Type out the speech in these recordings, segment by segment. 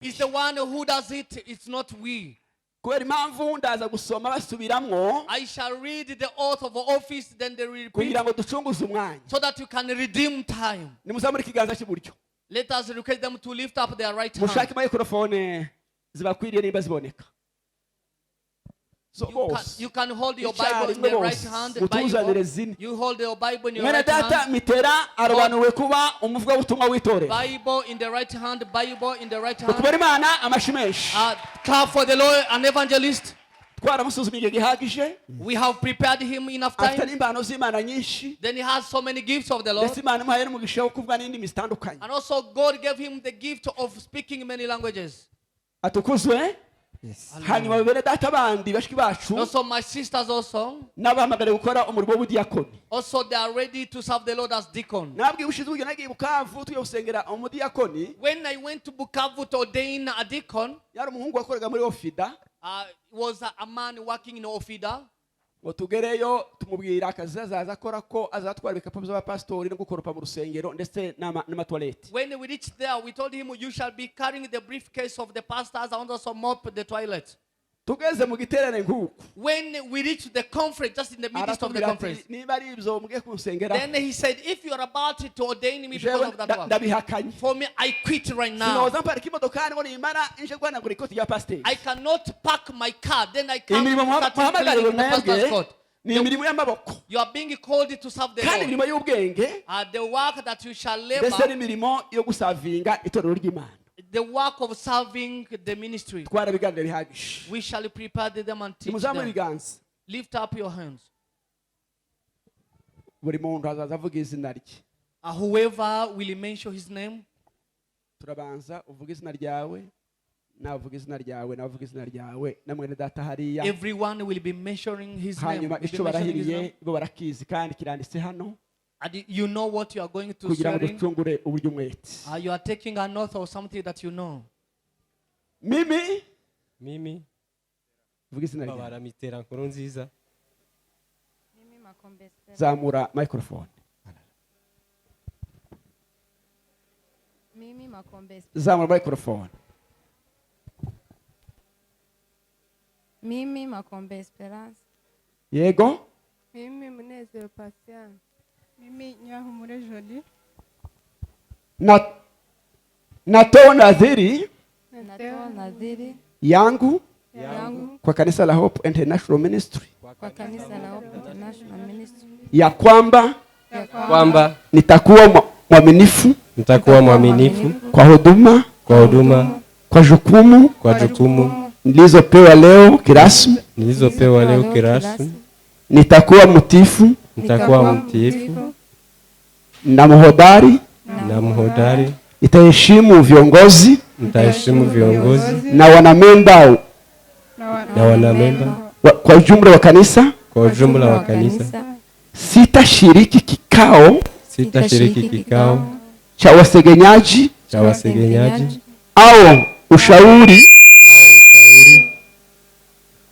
Is the one who does it, it's not we. Kubera impamvu ndaza gusoma basubiramwo I shall read the oath of office, then they will repeat, kugira ngo ducunguze umwanya. So that you can redeem time. Nimuzamure ikiganza cy'iburyo. Let us request them to lift up their right hand. Mushake microphone zibakwiriye nimba ziboneka. So You can, bose you can hold your Bible in icyarimwe the right bose hand. mutuzanire Bible. zine. You hold your Bible in your Mwene right data hand. Mitera arobanuwe kuba umuvugabutumwa w'itorero. Bible in the right hand. Bible in the right hand. Kubera Imana amashi menshi. Clap for the Lord, an evangelist. Twaramusuzumye igihe gihagije. We have prepared him enough Afite time. n'impano z'Imana nyinshi. Then he has so many gifts of the Lord. Ndetse Imana imuhaye n'umugisha wo kuvuga n'indimi zitandukanye. And also God gave him the gift of speaking many languages. Atukuzwe. Hanyuma bene data bandi bashiki bacu Also my sisters also. n'abahamagariwe gukora umurimo w'ubudiyakoni. Also they are ready to serve the Lord as deacon. Nabwiye ubushize uburyo nagiye i Bukavu tugiye gusengera umudiyakoni. When I went to Bukavu to ordain a deacon, yari umuhungu wakoraga muri Ofida. Was a man working in Ofida. Ngo tugereyo tumubwira akazi azaza akora ko azatwara ibikapu by'abapasitori no gukoropa mu rusengero ndetse n'amatoilette. When we reached there, we told him, you shall be carrying the briefcase of the pastors and also mop the toilet. Tugeze mu giterane nk'uku. When we reached the conference, just in the midst of the Aratubwira ati conference, niba ari ibyo mugiye kunsengera then he said, if you are about to ordain me because jewe of that work, ndabihakanye. For me, I quit right now. Sinoza mparika imodokari ngo nimara nje guhanagura ikoti rya pasiteri. I cannot park my car. Then I come Imirimo start muhamagariwe cleaning the pastor's mwebwe coat. ni imirimo y'amaboko You are being called to serve the kandi Lord. imirimo y'ubwenge The work that you shall ndetse labor, n'imirimo yo gusavinga itorero ry'Imana. The work of serving the ministry. Twarabiganira bihagije. We shall prepare them and teach Nimuzamure them. ibiganza. Lift up your hands. Buri muntu azaza avuga izina rye. Whoever will mention his name. Turabanza uvuga izina ryawe, nawe uvuga izina ryawe, nawe uvuga izina ryawe, na mwene data hariya. Everyone will be mentioning his name. Hanyuma Will be icyo mentioning his barahiriye name. bo barakizi kandi kiranditse hano. And you know what you are going to Kugira ngo swear in. ducungure uburyo umwete. You are taking an oath or something that you know. Mimi. Mimi. Vuga izina ryawe. Babara Mitera nkuru nziza. Mimi Makombe Esperance. Zamura microphone. Mimi Makombe Esperance. Zamura microphone. Mimi Makombe Esperance. Yego. Mimi Munezero Patience. Mimi Nyahumure Jolie. Natoa nadhiri. Natoa nadhiri yangu yangu kwa kanisa la Hope International Ministry, kwa kanisa la Hope International Ministry, ya kwamba kwamba nitakuwa mwaminifu, nitakuwa mwaminifu kwa huduma, kwa huduma, kwa jukumu, kwa jukumu nilizopewa leo kirasmi, nilizopewa leo kirasmi, nitakuwa mtiifu, nitakuwa mtiifu na mhodari, na mhodari, nitaheshimu viongozi, nitaheshimu viongozi na wanamemba, na wanamemba kwa ujumla wa kanisa, kwa ujumla wa kanisa, sitashiriki kikao, sitashiriki kikao cha wasegenyaji, cha wasegenyaji au ushauri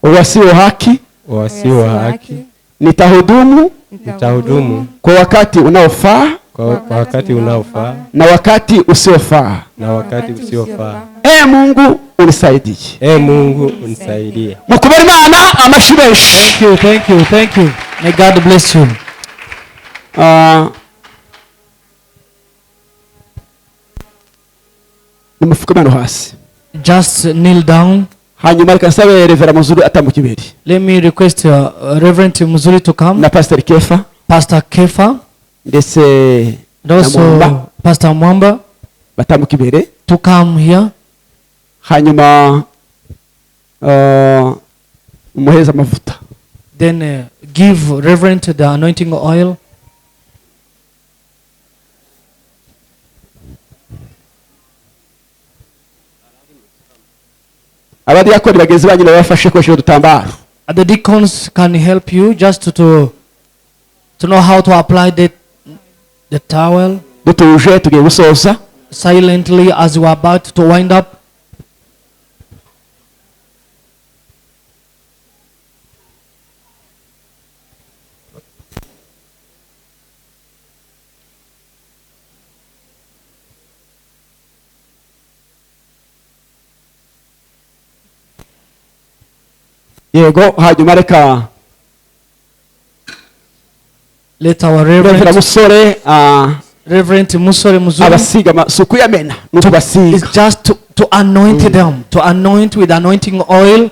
wasio haki, wasio haki, nitahudumu, nitahudumu kwa wakati unaofaa, kwa wakati unaofaa na wakati usiofaa, na wakati usiofaa. E Mungu unisaidie. E Mungu unisaidie. Mukubali Imana amashi menshi. Thank you, thank you, thank you. May God bless you. Nimufuke mano hasi. Just kneel down. Hanyuma reka nsabe Reverend Muzuri atambuka imbere. Let me request Reverend Muzuri to come. Na Pastor Kefa. Pastor Kefa. Ndetse And also na Mwamba. Pastor Mwamba. Batambuka imbere. To come here. Hanyuma umuheza amavuta. Then give Reverend the anointing oil. Abadiyakoni bagenzi banyu babafashe koresha udutambaro. The deacons can help you just to know how to apply the towel. Dutuje tugiye gusoza. Silently as we are about to wind up. Yego, hanyuma reka Let our Reverend Reverend, Musore Reverend Musore Muzungu abasiga amasuku yamena n'utubasiga. is just to anoint them, to anoint with anointing oil.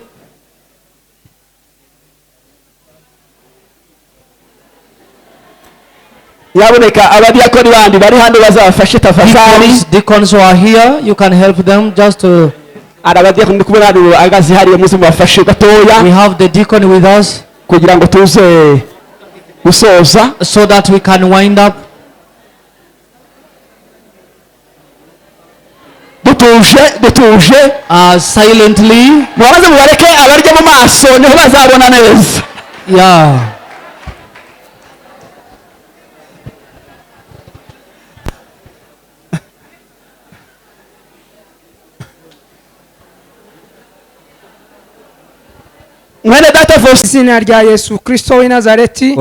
Yaboneka abadiyakoni bandi bari hano bazabafashe tafadhali. Deacons who are here, you can help them just to. Hari abadiyakoni ndi kubona hano bahagaze hariya, muze mubafashe gatoya We have the deacon with us kugira ngo tuze gusoza. So that we can wind up. Dutuje, dutuje. Silently. Mubaze mubareke abarya mu maso niho bazabona neza. Yeah. Mwene data Faustin. Izina rya Yesu Kristo w'i Nazareti,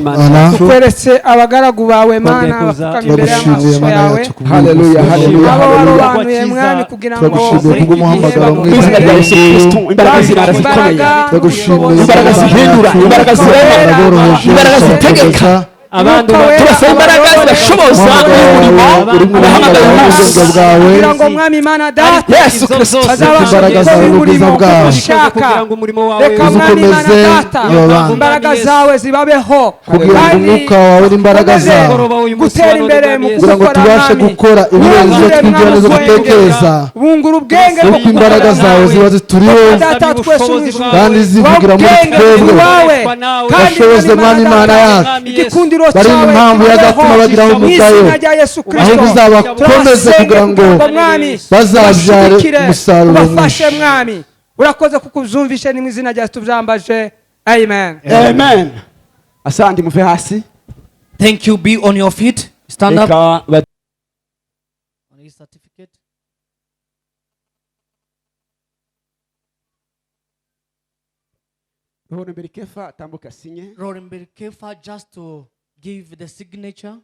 Mana, tukweretse abagaragu bawe, Mana, bapfukamye imbere turagushimiye y'amaso Mana yawe, yacu Haleluya, haleluya, abo haleluya. warobanuye, Mwami, kugira ngo Turagushimiye kubw'umuhamagaro Mu mwiza. izina rya Yesu Kristo, imbaraga z'Imana zikomeye, Turagushimiye imbaraga Mana zihindura, yacu, imbaraga zirema, uraboroheje, imbaraga zitegeka. Abandi Turasaba imbaraga zibashoboza uyu murimo uri mu ubahamagaye muhamagaro umunsi. w'ubwenge bwawe. Kugira ngo, Mwami Imana Data, Yesu Kristo, bazabasha Imbaraga gukora zawe uyu n'ubwiza murimo bwawe. uko ushaka. Kugira ngo umurimo wawe Reka, Mwami Imana Uzukomeze Data, aba bantu. imbaraga zawe zibabeho Kugira ngo kandi umwuka wawe n'imbaraga ukomeze zawe, gutera imbere mu kugira ngo gukora, tubashe Mwami. gukora ibirenze Wungure, twibwira Mwami, neza ubwenge. dutekereza, Bungura ubwenge bwo kuko imbaraga gukora, zawe Mwami. ziba zituriho Data twese mu ijuru, kandi zivugira muri ubwenge twebwe. bwawe kandi Bashoboze, Mwami Imana yacu, igikundiro barinde cyawe impamvu yazatuma kibabeho. bagiraho Mu umugayo, izina rya Yesu Kristo, ahubwo uzabakomeze kugira ngo Mwami, bazabyare ubashyigikire, umusaruro ubafashe, mwinshi. Mwami. Urakoze kuko uzumvishe. Ni mu izina rya Yesu tubyambaje, amen. Amen. Asandi, muve hasi. Thank you. Be on your feet. Stand up. Reka On his certificate. Ruhora Kefa atambuka asinye. Rorimber Kefa just to give the signature.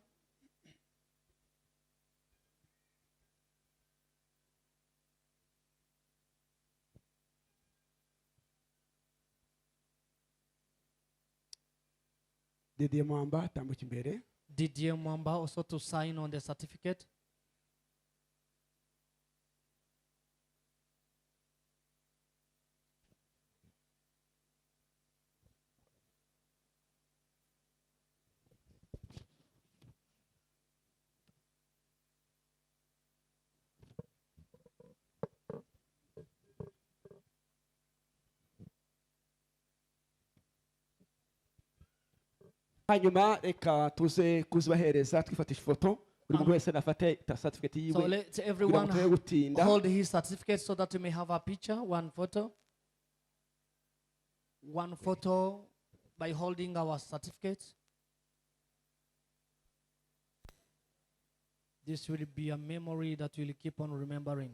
Didier Mwamba atambuka imbere. Didier Mwamba also to sign on the certificate. Hanyuma reka tuze kuzibahereza twifatisha ifoto, buri muntu wese nafate certificate So yiwe let kugira ngo everyone tuye gutinda. Hold his certificate so that we may have a picture, one photo. One photo by holding our certificate. This will be a memory that we'll keep on remembering.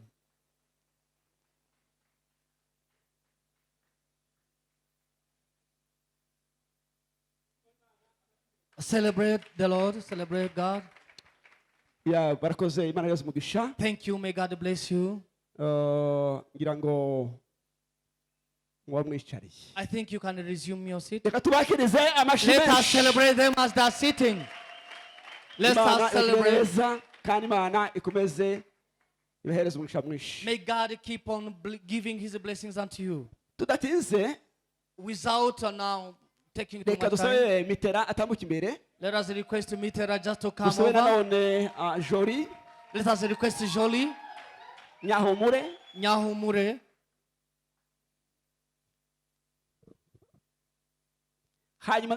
Celebrate the Lord, celebrate God. Ya, barakoze, Imana yose umugisha. Thank you. May God bless you. Ngira ngo muba mwicariye. I think you can resume your seat. Reka tubakirize amashyi Let us menshi. Celebrate them as they are sitting. Let Imana us celebrate. neza kandi Imana ikomeze ibahereze umugisha mwinshi. May God keep on giving his blessings unto you. Tudatinze, Without now taking too reka much time, dusabe Mitera atambuka imbere. Let us request Mitera just to come Dusabe over. Nanone Jori. Let us request Jolie. Nyahumure. Nyahumure. Hanyuma